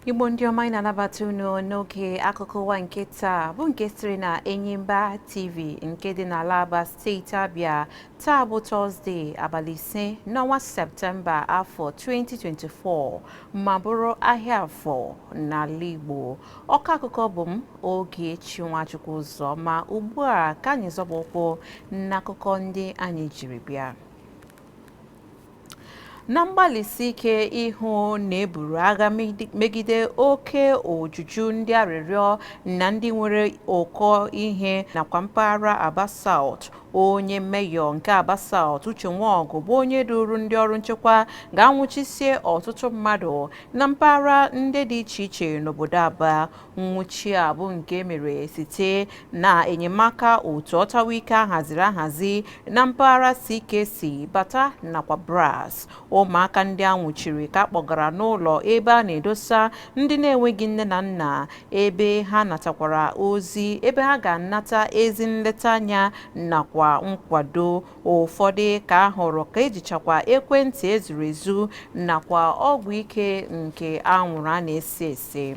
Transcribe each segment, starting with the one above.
Igbo ndị ọma, anyị na-anabata unu n'oge akụkọ ụwa nke taa, bụ nke sitere na Enyimba TV nke dị n'ala Aba, steeti Abịa. Taa bụ Tọzdee, abalị 5 n'ọnwa Septemba, afọ 2024, ma bụrụ ahịa Afọ n'ala Igbo. Ọkọ akụkọ bụ m, Ogechi Nwachukwu Ụzọ. Ma ugbu a, ka anyị zọba ụkwụ n'akụkọ ndị anyị jiri bịa. Na mgbalịsi ike ịhụ na eburu agha megide oke ojuju ndị arịrịọ na ndị nwere ụkọ ihe nakwa mpaghara Aba South, onye meyọ nke Aba South, Uche Nwaọgụ, bụ onye duru ndị ọrụ nchekwa ga-anwụchisie ọtụtụ mmadụ na mpaghara ndị dị iche iche n'obodo Aba. Nwụchi a bụ nke mere site na enyemaka otu ọtawa ike ahaziri ahazi na mpaghara CKC, Bata nakwa Brass. Ụmụaka ndị a nwụchiri ka a kpọgara n'ụlọ ebe a na-edosa ndị na-enweghị nne na nna, ebe ha natakwara ozi ebe ha ga-anata ezi nleta anya nakwa nkwado. Ụfọdụ ka a hụrụ ka ejichakwa ekwentị ezuru ezu nakwa ọgwụ ike nke anwụrụ a na-ese ese.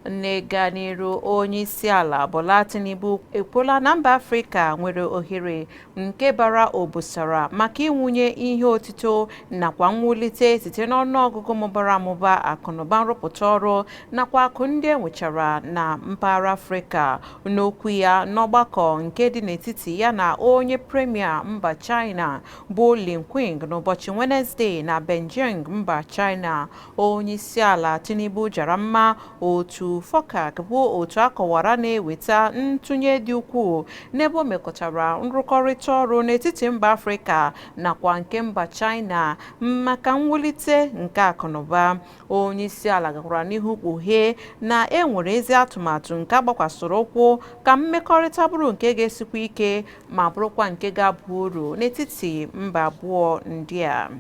N'ịga n'iru, onye isi ala Bola Tinubu ekwuola na mba Afrịka nwere ohere nke bara obosara maka ịwụnye ihe otito nakwa mwulite site n'ọnụọgụgụ mụbara amụba, akụnụba, nrụpụta ọrụ nakwa akụ ndị enwechara na mpaghara Afrịka. N'okwu ya n'ọgbakọ nke dị n'etiti ya na onye premier mba China bụ Li Qiang n'ụbọchị Wenezdee na Beijing, mba China, onye isi ala Tinubu jara mma otu FOCAC, bụ otu akọwara na-eweta ntụnye dị ukwuu n'ebe o mekọtara nrụkọrịta ọrụ n'etiti mba Afrịka nakwa nke mba China maka mwulite nke akụnụba. Onye isi ala gakwara n'ihu kpughee na e nwere ezi atụmatụ nke agbakwasịrị ụkwụ ka mmekọrịta bụrụ nke ga-esikwa ike ma bụrụkwa nke ga-aba uru n'etiti mba abụọ ndị a.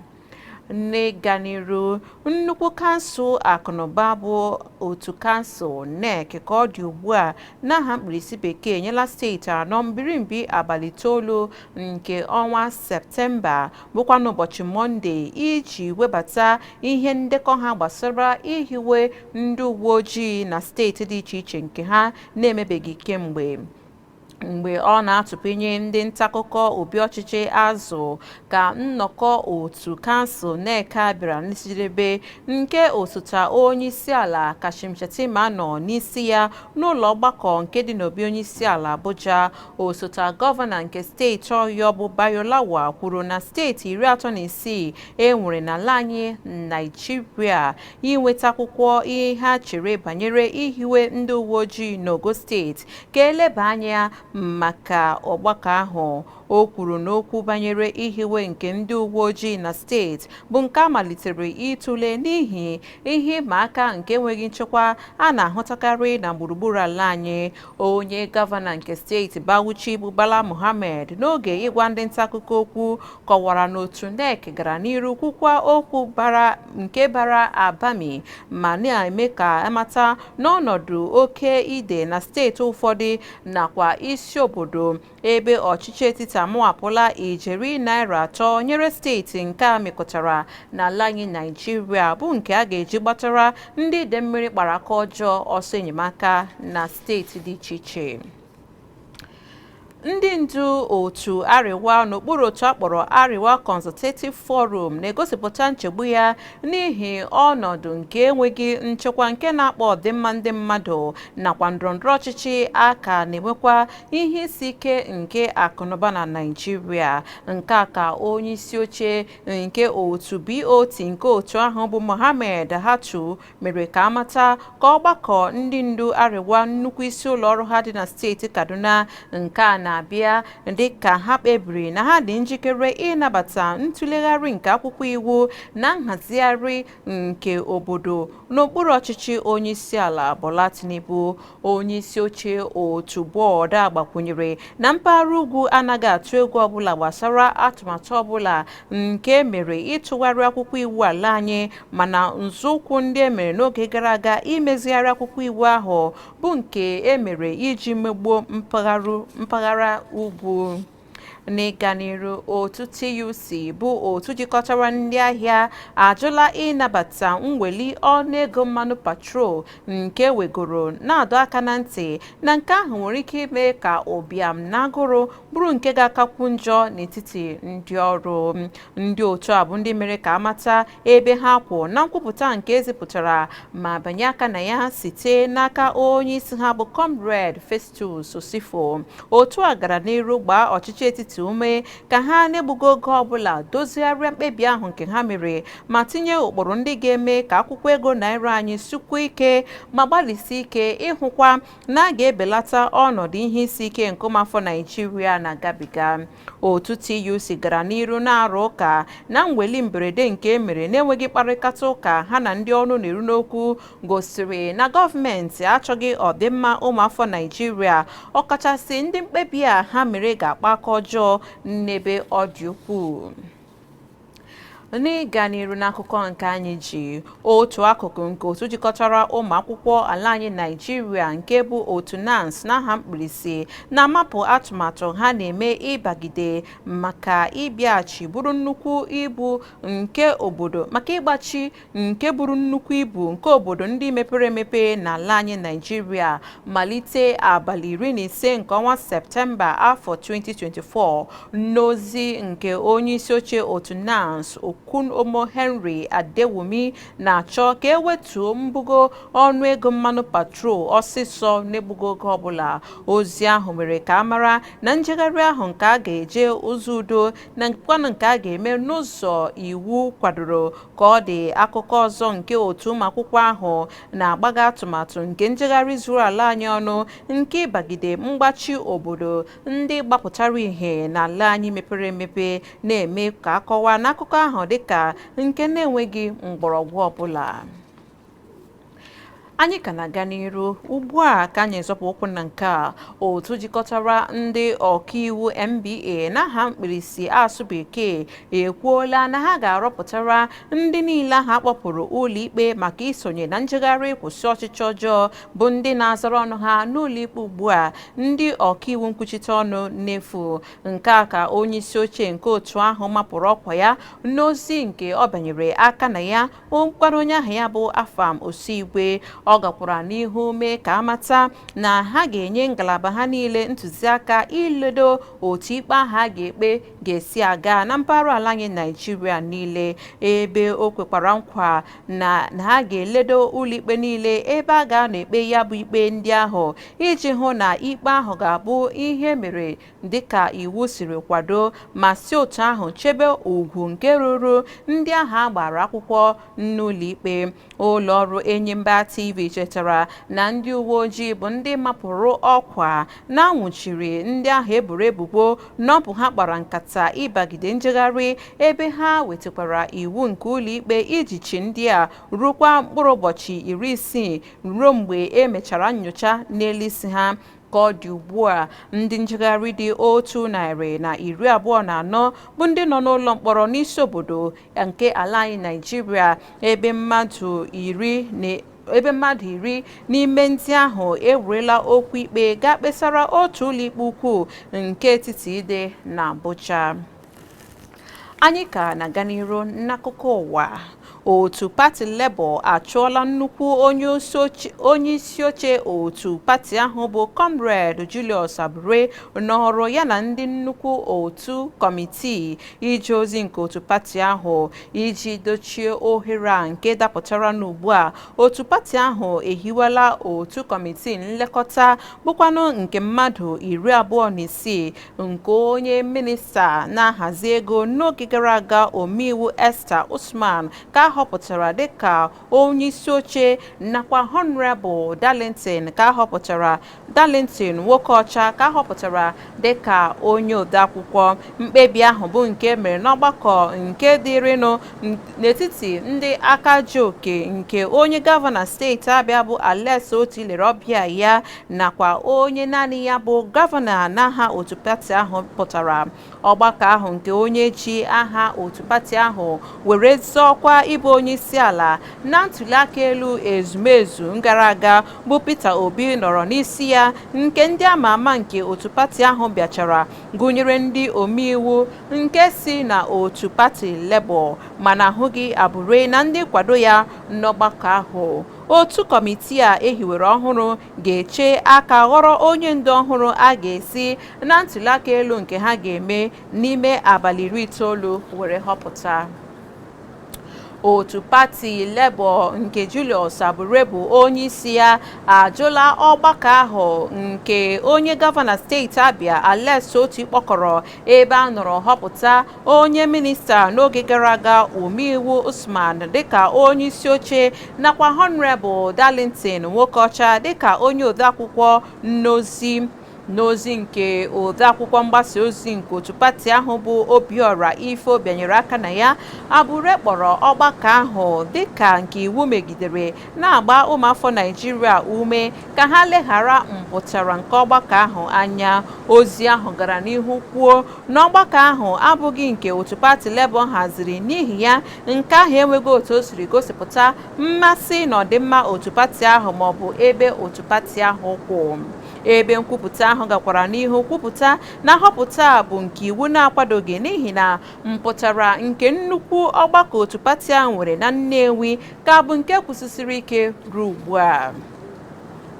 N'ịga n'iru, nnukwu kansụl akụnụba bụ otu kansụl NEC ka ọ dị ugbu a n'aha mkpirisi bekee enyela steeti anọ mbirimbi abalị 9 nke ọnwa Septemba, bụkwa n'ụbọchị Mọnde, iji webata ihe ndekọ ha gbasara ihiwe ndị uwe ojii na steeti dị iche iche nke ha na-emebeghị kemgbe. Mgbe ọ na-atụpinye ndị ntaakụkọ obi ọchịchị azụ ka nnọkọ otu kansụl NEC a bịara njedebe, nke osote onye isi ala Kashim Shettima nọ n'isi ya n'ụlọ ọgbakọ nke dị n'obi onye isi ala, Abuja, osote gọvanọ nke steeti Ọyọ bụ Bayo Lawal kwuru na steeti 36 e nwere n'ala anyị Naijiria inweta akwụkwọ ihe ha chere banyere ihiwe ndị uwe ojii n'ogo steeti ka eleba anya maka ọgbakọ ahụ. O kwuru n'okwu banyere ihiwe nke ndị uwe ojii na steeti bụ nke a malitere ịtụle n'ihi ihe ịma aka nke enweghị nchekwa a na-ahụtakarị na gburugburu ala anyị. Onye gọvanọ nke steeti Bauchi bụ Bala Mohammed, n'oge ịgwa ndị nta akụkọ okwu, kọwara na otu NEC gara n'iru kwukwa okwu bara nke bara abami ma na-eme ka amata n'ọnọdụ oke ide na steeti ụfọdụ nakwa isi obodo, ebe ọchịchị etiti amawapụla ijeri naira 3 nyere steeti nke a mekọtara n'ala anyị Naijiria, bụ nke a ga-eji gbatara ndị ide mmiri kpara aka ọjọọ ọsọ enyemaka na steeti dị iche iche. Ndị ndu otu Arewa n'okpuru otu akpọrọ Arewa Consultative Forum na-egosipụta nchegbu ya n'ihi ọnọdụ nke enweghị nchekwa nke na-akpọ ọdịmma ndị mmadụ nakwa ndọrọndọrọ ọchịchị aka na-enwekwa ihe isi ike nke akụnụba na Naịjirịa. Nke a ka onye isi oche nke otu BOT nke otu ahụ bụ Mohammed Hatu mere ka amata ka ọgbakọ ndị ndu Arewa nnukwu isi ụlọ ọrụ ha dị na steeti Kaduna. Nke a na-abịa dịka ha kpebiri na ha dị njikere ịnabata ntụlegharị nke akwụkwọ iwu na nhazigharị nke obodo n'okpuru ọchịchị onyeisiala Bola Tinubu. Onye isi oche otu bọọdụ a gbakwunyere na mpaghara ugwu anaghị atụ egwu ọbụla gbasara atụmatụ ọbụla nke mere ịtụgharị akwụkwọ iwu ala anyị, mana nzọụkwụ ndị e mere n'oge gara aga imezigharị akwụkwọ iwu ahụ bụ nke e mere iji megbuo mpaghara ugwu. N'ịga n'iru, otu TUC bụ otu jikọtara ndị ahịa ajụla ịnabata mweli ọnụego mmanụ patrol nke wegoro, na-adọ aka na ntị na nke ahụ nwere ike ime ka ụbịam na agụrụ bụrụ nke ga-akakwu njọ n'etiti ndị ọrụ. Ndị otu a bụ ndị mere ka amata ebe ha kwụ na nkwupụta nke ezipụtara ma banye aka na ya site n'aka onye isi ha bụ Comrade Festus Osifo. Otu a gara n'iru gbaa ọchịchị etiti ume ka ha na-egbugo oge ọbụla dozigharịa mkpebi ahụ nke ha mere ma tinye ụkpụrụ ndị ga-eme ka akwụkwọ ego naira anyị sikwuo ike, ma gbalịsie ike ịhụkwa na a ga-ebelata ọnọdụ ihe isi ike nke ụmụafọ Naijiria na-agabiga. Otu TUC gara n'iru na-arụ ụka na mweli mberede nke e mere na-enweghị mkparịta ụka ha na ndị ọnụ na-eru n'okwu gosiri na gọọmenti achọghị ọdịmma ụmụafọ Naijiria, ọkachasị ndị mkpebi a ha mere ga-akpa aka ọjọọ n'ebe ọ dị ukwuu. N'ịga n'iru n'akụkọ nke anyị ji otu akụkụ nke otu jikọtara ụmụ akwụkwọ ala anyị Naijiria nke bụ otu NANS n'aha mkpirisi na-amapụ atụmatụ ha na-eme ịbagide maka ịbịaghachi bụrụ nnukwu ibu nke obodo maka ịgbachi nke bụrụ nnukwu ibu nke obodo ndị mepere emepe n'ala anyị Naijiria malite abalị 15 nke ọnwa Septemba afọ 2024. N'ozi nke onye isi oche otu NANS, Okunomo Henry Adewumi, na-achọ ka ewetuo mbugo ọnụego mmanụ patrol ọsịsọ n'egbughị oge ọbụla. Ozi ahụ mere ka a mara na njegharị ahụ nke a ga-eje ụzọ udo na nkwanụ nke a ga-eme n'ụzọ iwu kwadoro. Ka ọ dị, akụkọ ọzọ nke otu ụmụ akwụkwọ ahụ na-agbaga atụmatụ nke njegharị zuru ala anyị ọnụ nke ịbagide mgbachi obodo ndị gbapụtara ìhè n'ala anyị mepere emepe, na-eme ka akọwaa n'akụkọ ahụ dịka nke na-enweghị mgbọrọgwụ ọbụla. Anyị ka na-aga n'iru ugbu a ka anyị zọpụ ụkwụ na nke a. Otu jikọtara ndị ọkaiwu NBA n'aha mkpirisi asụ Bekee ekwuola na ha ga-arọpụtara ndị niile ahụ akpọpụrụ ụlọikpe maka isonye na njegharị kwụsị ọchịchị ọjọọ bụ ndị na-azara ọnụ ha n'ụlọikpe ugbu a ndị ọkaiwu nkwuchite ọnụ n'efu. Nke a ka onye isi oche nke otu ahụ mapụrụ ọkwa ya n'ozi nke ọ banyere aka na ya nkwado onye ahụ ya bụ Afam Osigwe. Ọ gakwara n'ihu mee ka amata na ha ga-enye ngalaba ha niile ntụziaka iledo otu ikpe ahụ a ga-ekpe ga-esi aga na mpaghara ala anyị Naijiria niile, ebe o kwekwara nkwa na ha ga-eledo ụlọikpe niile ebe a ga-anọ ekpe ya bụ ikpe ndị ahụ iji hụ na ikpe ahụ ga-abụ ihe mere dịka iwu siri kwado, ma si otu ahụ chebe ugwu nke ruru ndị ahụ a gbara akwụkwọ n'ụlọikpe. Ụlọọrụ Enyimba TV chetara na ndị uwe ojii bụ ndị mapụrụ ọkwa na-anwụchiri ndị ahụ eboro ebubo na ọ bụ ha kpara nkata ịbagide njegharị, ebe ha wetakwara iwu nke ụlọikpe iji chi ndị a rukwa mkpụrụ ụbọchị 60 ruo mgbe emechara nyocha n'elu isi ha. Ka ọ dị ugbu a, ndị njegharị dị 124 bụ ndị nọ n'ụlọ mkpọrọ n'isi obodo nke ala anyị Naijiria, ebe mmadụ 10 n'ime ndị ahụ ewerela okwu ikpe gaa kpesara otu ụlọikpe ukwu nke etiti dị na Abuja. Anyị ka na-aga n'iru n'akụkọ ụwa. Otu pati Labour achụọla nnukwu onye isi oche otu pati ahụ bụ Comrade Julius Abure n'ọrụ ya na ndị nnukwu otu kọmitii ije ozi nke otu pati ahụ iji dochie ohere a nke dapụtara n'ugbu a. Otu pati ahụ ehiwela otu kọmitii nlekọta bụkwanụ nke mmadụ 26 nke onye minista na-ahazi ego n'oge gara aga, omeiwu Esther Usman, ka a họpụtara dịka onye isi oche, nakwa Honorable Darlington ka a họpụtara, Darlington Nwokeọcha, ka a họpụtara dịka onye odeakwụkwọ. Mkpebi ahụ bụ nke mere n'ọgbakọ nke dịrịnụ n'etiti ndị aka ji oke nke onye gọvanọ steeti Abịa bụ Alex Otti lere ọbịa ya, nakwa onye naanị ya bụ gọvanọ n'aha otu pati ahụ pụtara. Ọgbakọ ahụ nke onye ji aha otu pati ahụ were zọọkwa ịbụ ịbụ onye isi ala na ntuliaka elu ezumezu gara aga bụ Peter Obi nọrọ n'isi ya, nke ndị ama ama nke otu pati ahụ bịachara, gụnyere ndị omeiwu nke si na otu pati Labour, mana ahụghị Abure na ndị nkwado ya n'ọgbakọ ahụ. Otu kọmitii a ehiwere ọhụrụ ga-eche aka ghọrọ onye ndu ọhụrụ a ga-esi na ntuliaka elu nke ha ga-eme n'ime abalị 90 were họpụta. Otu pati Labour nke Julius Abure bụ onye isi ya ajụla ọgbakọ ahụ nke onye gọvanọ steeti Abia Alex Otti kpọkọrọ, ebe a nọrọ họpụta onye minista n'oge gara aga Omeiwu Usman dịka onye isi oche nakwa Honorable Darlington Nwokocha dịka onye odeakwụkwọ n'ozi. N'ozi nke odeakwụkwọ mgbasa ozi nke otu pati ahụ bụ Obiora Ifo bịanyere aka na ya, Abure kpọrọ ọgbakọ ahụ dịka nke iwu megidere, na-agba ụmụafọ Naịjirịa ume ka ha leghara mpụtara nke ọgbakọ ahụ anya. Ozi ahụ gara n'ihu kwuo na ọgbakọ ahụ abụghị nke otu pati Labour haziri, n'ihi ya nke ahụ enweghị otu o siri gosipụta mmasị na ọdịmma otu pati ahụ maọbụ ebe otu pati ahụ kwụ. Ebe nkwupụta ahụ gakwara n'ihu kwupụta na nhọpụta bụ nke iwu na-akwadoghị, n'ihi na mpụtara nke nnukwu ọgbakọ otu pati ahụ nwere na Nnewi ka bụ nke kwụsịsịrị ike ruo ugbu a.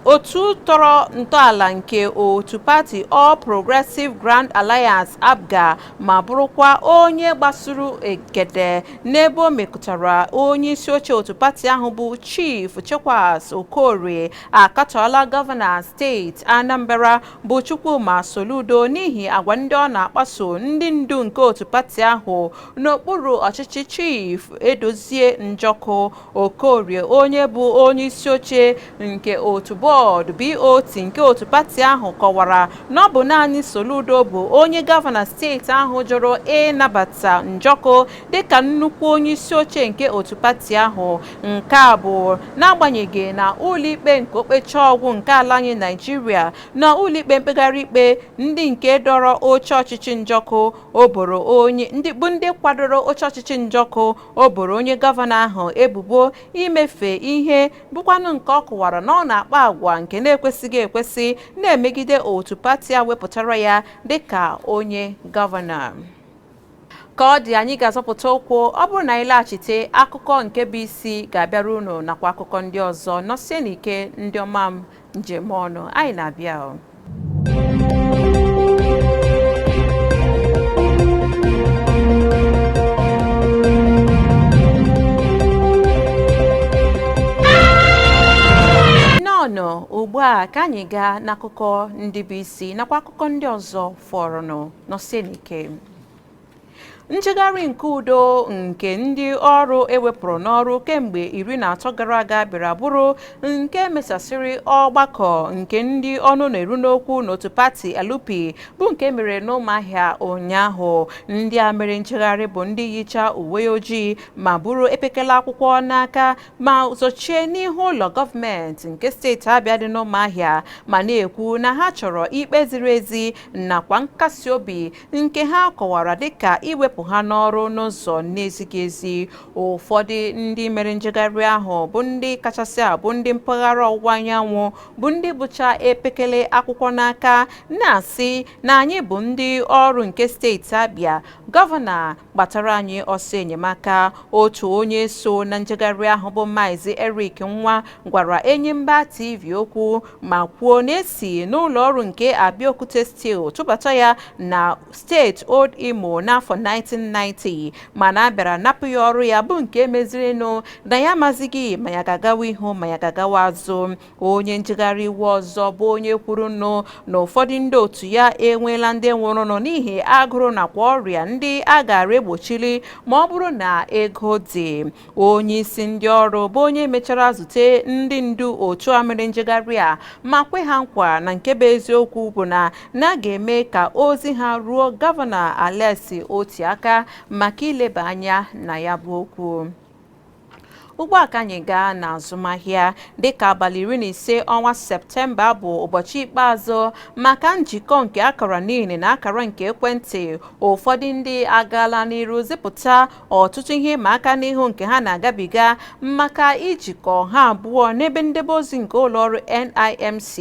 Otu tọrọ ntọala nke otu pati All Progressive Grand Alliance, APGA, ma bụrụkwa onye gbasuru egede n'ebe o mekụtara onye isi oche otu pati ahụ bụ Chief Chekwas Okorie, akatọọla gọvanọ steeti Anambra bụ Chukwuma Soludo n'ihi agwa ndị ọ na-akpaso ndị ndu nke otu pati ahụ n'okpuru ọchịchị Chief Edozie Njọkụ. Okorie, onye bụ onye isi oche nke otu bọọdụ BOT nke otu pati ahụ, kọwara na ọ bụ naanị Soludo bụ onye gọvanọ steeti ahụ jụrụ ịnabata Njọkụ dịka nnukwu onye isi oche nke otu pati ahụ. Nke a bụ n'agbanyeghị na ụlọikpe nke okpecha ọgwụ nke ala anyị Naịjirịa na ụlọikpe mkpegharị ikpe ndị nke dọrọ oche ọchịchị Njọkụ o boro onye ndị bụ ndị kwadoro oche ọchịchị Njọkụ o boro onye gọvanọ ahụ ebubo imefe ihe, bụkwanụ nke ọ kọwara na ọ na-akpa agwa nke na-ekwesịghị ekwesị na-emegide otu pati a wepụtara ya dịka onye gọvanọ. Ka ọ dị, anyị ga-azọpụta ụkwụ. Ọ bụrụ na anyị laghachite, akụkọ nke bụ isi ga-abịara unu nakwa akụkọ ndị ọzọ. Nọsie n'ike, ndị ọma m njem ọnụ, anyị na-abịa o. Nnọọ, ugbu a ka anyị gaa n'akụkọ ndị bụ isi nakwa akụkọ ndị ọzọ fọrọnụ. Nọsie n'ike. Njegharị nke udo nke ndị ọrụ ewepụrụ n'ọrụ kemgbe 13 gara aga bịara bụrụ nke mesasịrị ọgbakọ nke ndị ọnụ na-eru n'okwu n'otu pati LP bụ nke mere n'Ụmụahịa ụnyaahụ. Ndị a mere njegharị bụ ndị yicha uwe ojii ma bụrụ epekele akwụkwọ n'aka ma zochie n'ihu ụlọ gọọmenti nke steeti Abịa dị n'Ụmụahịa, ma na-ekwu na ha chọrọ ikpe ziri ezi nakwa nkasi obi nke ha kọwara dịka iwepụ ha n'ọrụ n'ụzọ na-ezighị ezi. Ụfọdụ ndị mere njegharị ahụ bụ ndị kachasị abụ ndị mpaghara ọwụwa anyanwụ, bụ ndị bụcha epekele akwụkwọ n'aka na-asị na anyị bụ ndị ọrụ nke steeti Abịa, gọvanọ gbatara anyị ọsọ enyemaka. Otu onye so na njegharị ahụ bụ Maazị Eric Nwa gwara Enyimba TV okwu ma kwuo na esi n'ụlọ ọrụ nke Abeokuta Steel tụbata ya na steeti Old Imo n'afọ 1990, mana a bịara napụ ya ọrụ ya, bụ nke mezirinụ na ya amazighị ma ya ga-agawa ihu ma ya ga-agawa azụ. Onye njegharị iwu ọzọ bụ onye kwuru nụ na ụfọdụ ndị otu ya enweela ndị nwụrụnụ n'ihi agụrụ nakwa ọrịa ndị a gara egbochili ma ọ bụrụ na ego dị. Onye isi ndị ọrụ bụ onye mechara zute ndị ndu otu a mere njegharị a ma kwe ha nkwa na nke bụ eziokwu bụ na na a ga-eme ka ozi ha ruo gọvanọ Alex Otti aka maka ileba anya na ya bụ okwu. Ugbu a ka anyị gaa n'azụmahịa. Dịka abalị 15 ọnwa Septemba bụ ụbọchị ikpeazụ maka njikọ nke akara NIN na akara nke ekwentị, ụfọdụ ndị agaala n'iru zipụta ọtụtụ ihe ịma aka n'ihu nke ha na-agabiga maka ijikọ ha abụọ n'ebe ndebe ozi nke ụlọọrụ NIMC,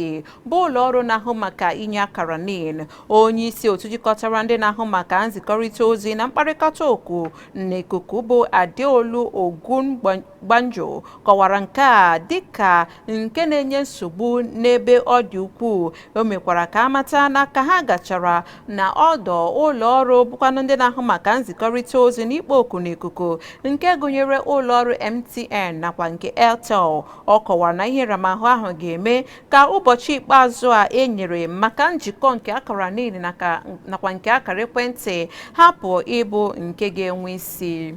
bụ ụlọọrụ na-ahụ maka inye akara NIN. Onye isi otu jikọtara ndị na-ahụ maka nzikọrịta ozi na mkparịkọta oku n'ikuku bụ Adeolu Ogunbanjo kọwara nke a dịka nke na-enye nsogbu n'ebe ọ dị ukwuu. O mekwara ka amata na ka ha gachara na ọdọ ụlọọrụ bụkwanụ ndị na-ahụ maka nzikọrịta ozi na ikpo oku n'ikuku, nke gụnyere ụlọọrụ MTN nakwa nke Airtel. Ọ kọwara na ihe nramahụ ahụ ga-eme ka ụbọchị ikpeazụ a e nyere maka njikọ nke akara NIN nakwa nke akara ekwentị hapụ ịbụ nke ga-enwe isi.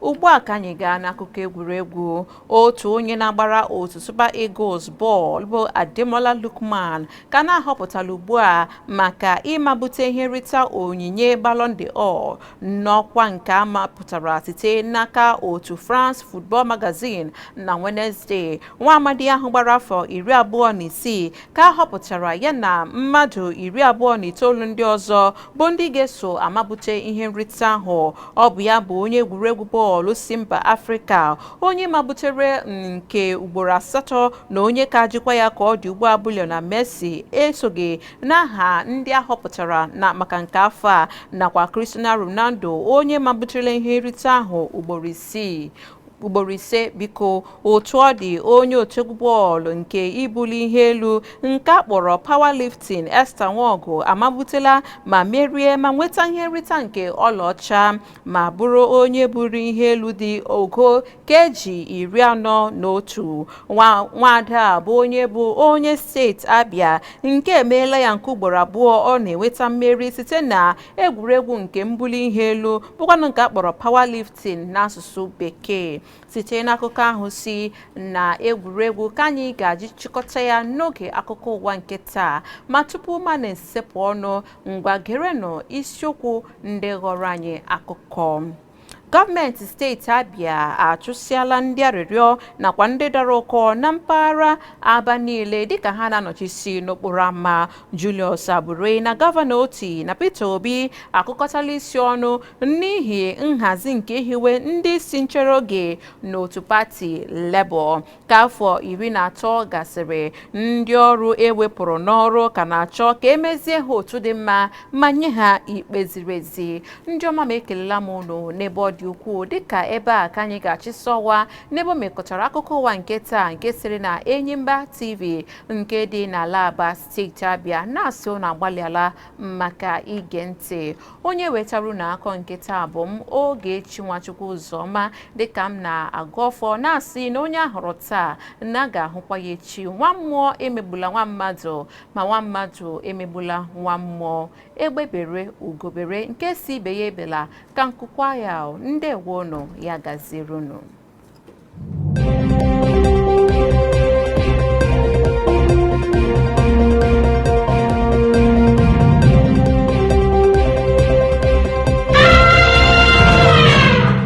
Ugbu a ka anyị gaa n'akụkọ egwuregwu. Otu onye na-agbara otu Super Eagles bọọlụ bụ Ademola Lookman ka na-ahọpụtala ugbu a maka ịmabute ihe nrita onyinye Ballon d'Or n'ọkwa nke a mapụtara site n'aka otu France Football Magazine na Wednesday. Nwa amadi ahụ gbara afọ 26 ka a họpụtara ya na mmadụ 29 ndị ọzọ bụ ndị ga-eso amabute ihe nrite ahụ. Ọ bụ ya bụ onye egwuregwu bọọlụ si mba Afrịka onye mabutere nke ugboro asatọ, na onye ka jikwa ya ka ọ dị ugbu a bụ Lionel Messi esoghị n'aha ndị a họpụtara na maka nke afọ a, nakwa Cristiano Ronaldo, onye mabutere ihe nrite ahụ ugboro isii, ugboro ise biko. Otu ọ dị, onye otu egwu bọọlụ nke ibuli ihe elu nke a kpọrọ powerlifting, Esther Nwogu, amabutela ma merie ma nweta ihe nrita nke ọlaọcha, ma bụrụ onye buru ihe elu dị ogo keji 41. Nwaada bụ onye bụ onye steeti Abia, nke emeela ya nke ugboro abụọ ọ na-enweta mmeri site na egwuregwu nke mbuli ihe elu, bụkwanụ nke a kpọrọ powerlifting n'asụsụ Bekee. Site n'akụkọ ahụ si na egwuregwu ka anyị ga-aji chịkọta ya n'oge akụkọ ụwa nke taa. Ma tupu ma na-esepụ ọnụ, ngwa, gerenụ isiokwu ndị ghọrọ anyị akụkọ. Gọọmenti steeti Abia achụsịala ndị arịrịọ nakwa ndị dara ụkọ na mpaghara Aba niile dịka ha na-anọchisi n'okporo ámá. Julius Abure na Gọvanọ Otti na Peter Obi akụkọtala isi ọnụ n'ihi nhazi nke ihiwe ndị isi nchere oge n'otu pati Labour. Ka afọ 13 gasịrị, ndị ọrụ ewepụrụ n'ọrụ ka na-achọ ka emezie ha otu dị mma ma nye ha ikpe ziri ezi. Ndị ọma m, ekelela m unu n'ebe ọ dị ukwuu. Dịka ebe a ka anyị ga-achịsa ọwa n'ebe o mekọtara akụkọ ụwa nke taa, nke siri na Enyimba TV nke dị n'ala Aba, steeti Abịa, na-asị unu agbalịala maka ige ntị. Onye wetara unu akọ nke taa bụ m, Ogechi Nwachukwu Ụzọma. Dịka m na-agụ ọfọ na-asị na onye ahụrụ taa na a ga-ahụkwa ya echi. Nwa mmụọ emegbula nwa mmadụ, ma nwa mmadụ emegbula nwa mmụọ. Egbe bere, ugobere, nke si ibe ya ebela ka nkụkwa ya. Ndewonu, ya gaziere unu.